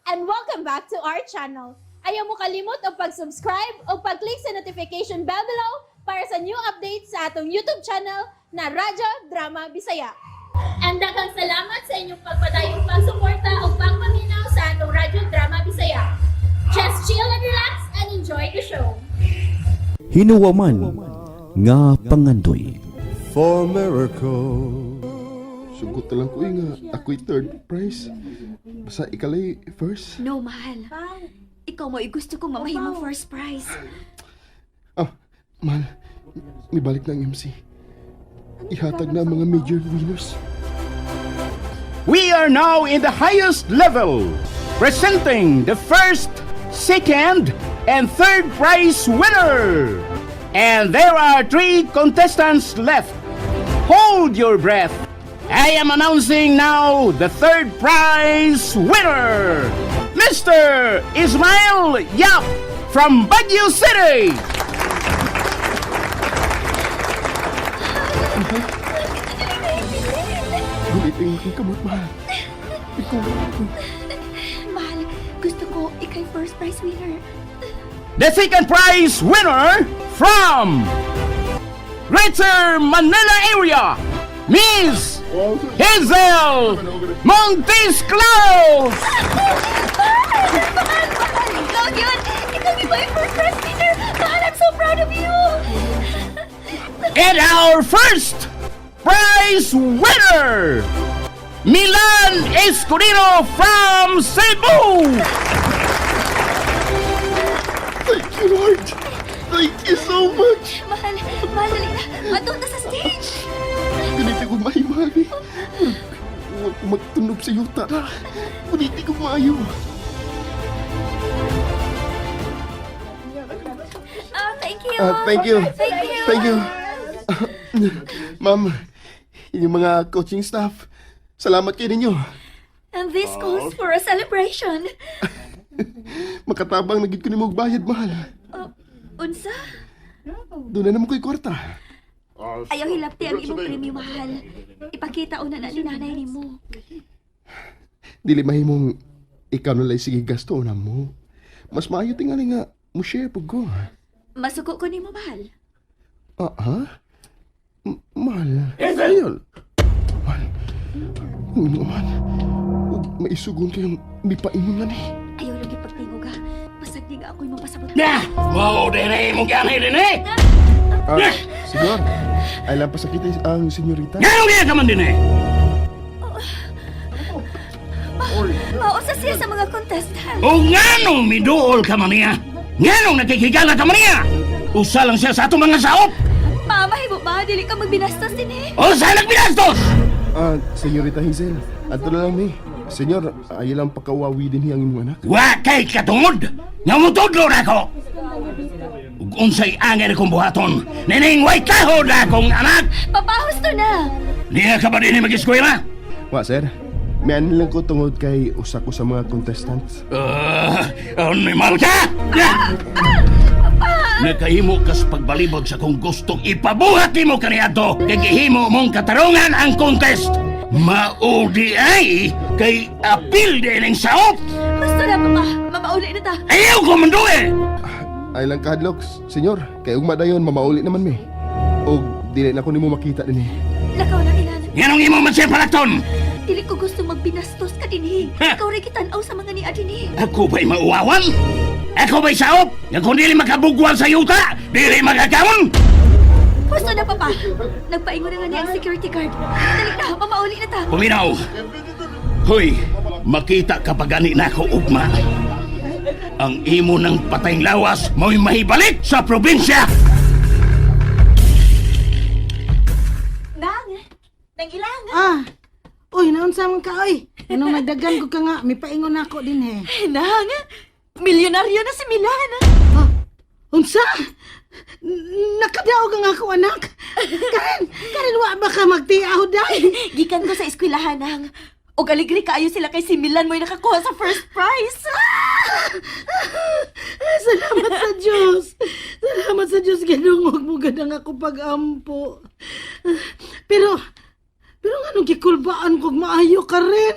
And welcome back to our channel. Ayaw mo kalimot og pag-subscribe o pag-click sa notification bell below para sa new updates sa atong YouTube channel na Radyo Drama Bisaya. And daghang salamat sa inyong pagpadayong pagsuporta o pagpaminaw sa atong Radyo Drama Bisaya. Just chill and relax and enjoy the show. Hinuwaman nga pangandoy. For miracle. Sugot na lang ko eh nga ako'y third prize. Basta ikalay first. No, mahal. Ikaw mo gusto kong mamahimong first prize. Ah, mahal. Mibalik na ang MC. Ihatag na ang mga major winners. We are now in the highest level, presenting the first, second, and third prize winner. And there are three contestants left. Hold your breath. I am announcing now the third prize winner, Mr. Ismail Yap from Baguio City. Gulit ang aking kamot, mahal. Ikaw, Mahal, gusto ko ikay first prize winner. The second prize winner from Greater Manila Area, Miss Hazel Montes Claus. Mahal, mahal, ikaw yun! Ikaw yung my first prize winner! Mahal, I'm so proud of you! And our first prize winner, Milan Escudero from Cebu. Thank you, Lord. Thank you so much. Mahal, mahal, dali na. Matunta sa stage! Ganito ko mahimahal eh. Huwag ko magtunog sa yuta. Ganito ko maayo. Oh, thank you! Ah, thank you. Thank you! Thank you. Ma'am, yung mga coaching staff, salamat kayo ninyo. And this calls for a celebration. Makatabang na gid ko nimo og bayad, mahal. Oh, unsa? Doon na naman ko'y kwarta. Ayaw hilapti ang imong premyo, mahal. Ipakita una na ni nanay nimo. Dili mahimong ikaw na lang sige gasto na mo. Mas maayo tingali nga mo share pug ko. Masuko ko nimo, mahal. Ah, ha? Mahal. Ayol. Mahal. Ang imo man. Ug maisugon kayong mipaingon na ni. Ayaw lagi pagtingog ha. Pasag di nga ako'y mapasabot. Na, mo dire mo ganay din eh. Ah, senyor. Ay lang pasakit ang senyorita. Ngano niya ka man din eh. Mausa siya sa mga contestant. O nganong miduol ka man niya? Nganong nakikigala ka man niya? Usa lang siya sa atong mga saop. Mama, hibo ba? Dili ka magbinastos din eh. Usa nagbinastos! Ah, senyorita Hazel. Adto na lang ni. Senyor, ay lang pakawawi din ang imong anak. Wa kay katungod nga mutudlo na ako. Ug unsay angay akong buhaton, nining way kahod akong anak. Papahos to na. Niya ka ba din mag-eskwela? Wa, sir. May ano lang ko tungod kay usa ko sa mga contestants. Animal ka! Nakahimo ka sa pagbalibog sa kung gustong ipabuhat nimo kaniadto kay gihimo mong katarungan ang contest. Maudi ay kay apil din ang saop. Basta na, papa. Mamauli na ta. Ayaw ko mandue! Ay lang kahadlok, senyor. Kay ugma dayon mamauli naman mi. Og dili na ko nimo makita dinhi. Lakaw na, Milan. Nganong imo man siya palakton? Dili ko gusto magbinastos ka din eh. Ha? Ikaw rin kitanaw sa mga ni din eh. Ako ba'y mauwawan? Ako ba'y saop? Nga kung dili makabugwan sa yuta, dili makakaon? Basta na, papa. Nagpaingon na nga niya ang security guard. Dali na, mamauli na ta. Puminaw! Hoy, makita ka pa gani na ako ugma. Ang imo ng patayng lawas mo'y mahibalik sa probinsya! Nang, nang ilang. Ah, uy, naunsa man ka, oy. Anong nagdagan ko ka nga, may paingon ako din eh. Nang, milyonaryo na si Milan. Ah, unsa? Nakadaog ang ako, anak. Karen, Karen, wa ba ka magtiaw day? Gikan ko sa eskwelahan, nang. Og aligri kaayo sila kay si Milan mo'y nakakuha sa first prize. Salamat sa Diyos. Salamat sa Diyos, ginungog mo ganang ako pag-ampo. Pero, pero nga nung gikulbaan kog maayo ka rin.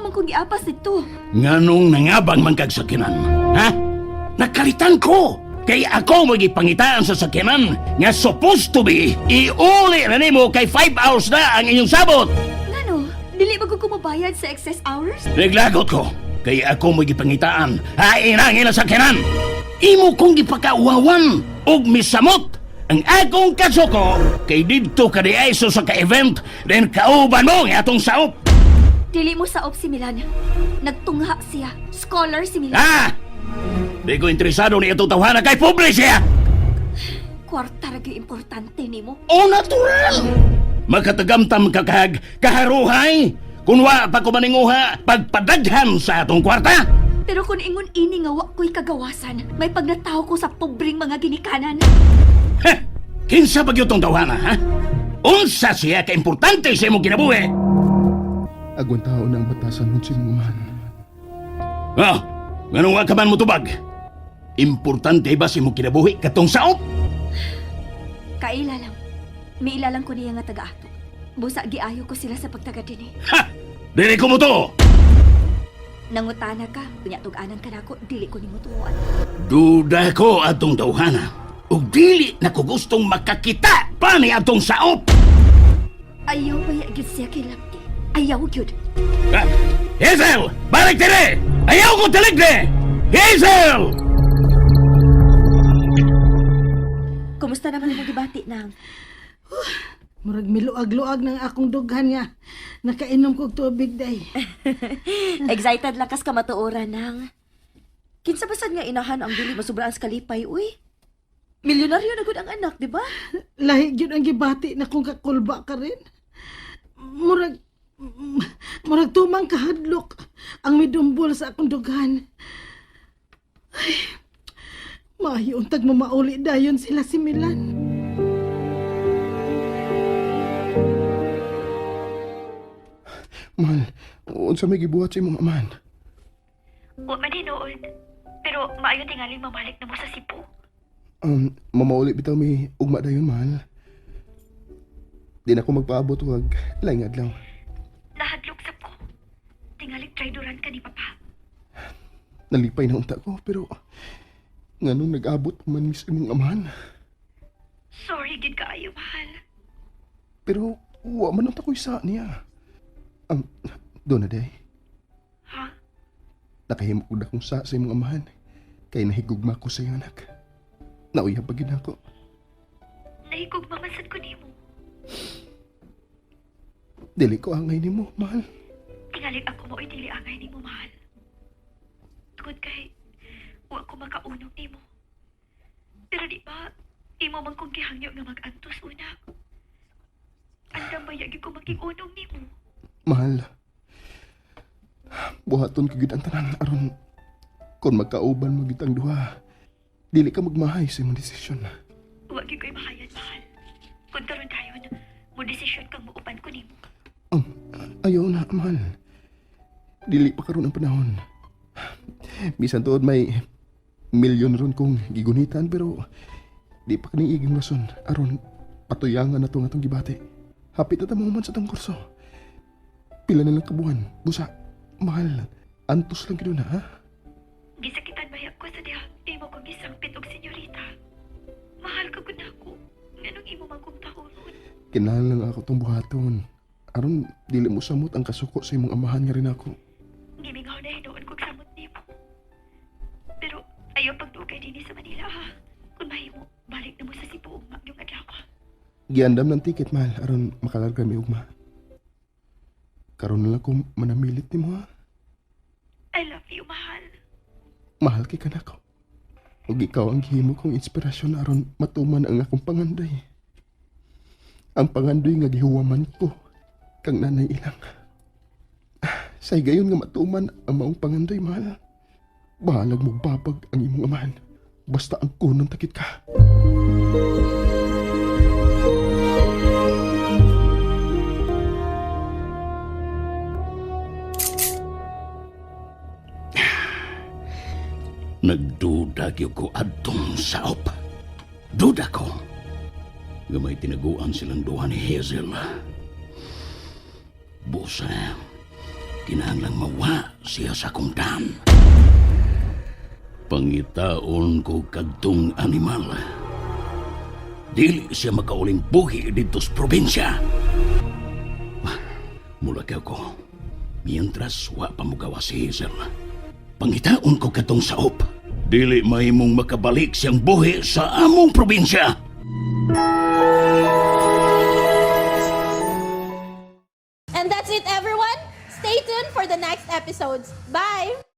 man kong giapas dito. Nganong nangabang man kag sakyanan? Ha? Nakalitan ko! Kay ako magipangitaan sa sakyanan nga supposed to be iuli na nimo kay 5 hours na ang inyong sabot. Ngano? Dili ba ko kumabayad sa excess hours? Naglagot ko kay ako magipangitaan hain ang ilang sakyanan. Imo kong gipakauwawan og misamot ang akong kasuko kay didto ka di ay sa ka-event then kauban mo nga atong saop. Dili mo saop si Milan. Nagtungha siya. Scholar si Milan. Ha? Di ko interesado ni itong tawhana kay pobre siya. Kwarta ra gyud importante nimo. O natural! Makatagamtam ka kag kaharuhay! Kung wa pa ko maninguha, pagpadaghan sa atong kwarta! Pero kung ingon ini nga wa ko'y kagawasan, may pagnataw ko sa pobreng mga ginikanan. Ha! Kinsa pa gyud tong tawhana, ha? Unsa siya ka-importante sa imong kinabuhi? Agwan tao na ang batasan mo sa imong amahan. Oh, nganong wa ka man motubag? Importante ba sa imong kinabuhi katong saop? Kaila lang. Miila lang ko niya nga taga-ato. Busa giayo ko sila sa pagtaga dinhi. Ha! Dili ko mo to! Nangutana ka, unya tug-anan ka nako, dili ko nimo tuoan. Duda ko atong tawhana. Ug dili na ko gustong makakita pa ni atong saop! Ayaw baya gyud siya kay Lapti. Ayaw gyud. Ah, Hazel! Balik dire! Ayaw ko taligde! Hazel! Kumusta naman ang gibati nang? Murag miluag-luag ng akong dughan nga. Nakainom kog tubig day. Excited lakas ka matuoran nang. Kinsa basad nga inahan ang dili masubraan sa kalipay, uy. Milyonaryo na gud ang anak, di ba? Lahi gyud ang gibati na kung kakulba ka rin. Murag murag tumang kahadlok ang midumbol sa akong dughan. Ay, maayo untag mamauli dayon sila si Milan. Mahal, unsa may gibuhat sa imong amahan? Wa man hinuon. Pero maayo tingaling mamalik na mo sa Cebu. Mamauli bitaw may ugma dayon, mahal. Di na ko magpaabot wag laing adlaw. Nahadlok sab ko. Tingaling traidoran ka ni Papa. Nalipay na unta ko pero nganong nag-abot pa man mis imong amahan. Sorry gid kaayo, mahal. Pero wa man unta ko isa niya. Doon na day. Ha? Nakahimo ko na kung sa imong amahan. Kay nahigugma ko sa iyong anak. Nauyab pa gid ako. Nahigugma man sad ko nimo. Dili ko angay nimo, mahal. Tingaling ako mao'y dili angay nimo, mahal. Tungod kay wa ko makaunong nimo. Pero di ba, imo man kong gihangyo nga mag-antos una. Andam ba yagi ko maging-unong nimo? Mahal. Buhaton ko gid ang tanan aron kon magkauban mo gid ang duha. Dili ka magmahay sa imong desisyon. Wa gyud ko'y mahayan, mahal. Kung karon dayon, mo desisyon kang muupan ko nimo. Ayaw na, mahal. Dili pa karon ang panahon. Bisan tuod may milyon ron kong gigunitan pero di pa kani iging rason aron patuyangan na tong atong gibati. Hapit na ta mahuman sa tong kurso. Pila na lang kabuhan. Busa, mahal. Antos lang gid na, ha? Gisakitan baya ko sa diha imo kong gisangpit og senyorita. Mahal ka gud nako. Nganong imo man kong tahuron? Kinahanglan lang ako tong buhaton. Aron dili mo samot ang kasuko sa imong amahan nga rin ako. Gimingaw na hinuon kog samot nimo. Pero ayaw pagdugay dinhi sa Manila ha. Kung mahimo, balik na mo sa Cebu ugma yung adlaw. Giandam ng ticket, mahal, aron makalarga mi ugma. Karon na lang ko manamilit nimo ha. I love you, mahal. Mahal kay kanako. Ug ikaw ang gihimo kong inspirasyon aron matuman ang akong pangandoy. Ang pangandoy nga gihuwaman ko kang nanay ilang. Sa higayon nga matuman ang maong pangandoy, mahal. Bahalag mo babag ang imong amahan. Basta ang kunon takit ka. Nagduda gyud ko adtong saop. Duda ko. Nga may tinaguan silang duha ni Hazel. Busa. Kinahanglang mawa siya sa akong dam. Pangitaon ko kadtong animal. Dili siya makauling buhi dito sa probinsya. Mula kay ko, mientras wa pa mugawa si Hazel. Pangitaon ko katong saop. Dili mahimong makabalik siyang buhi sa among probinsya. And that's it, everyone. Stay tuned for the next episodes. Bye!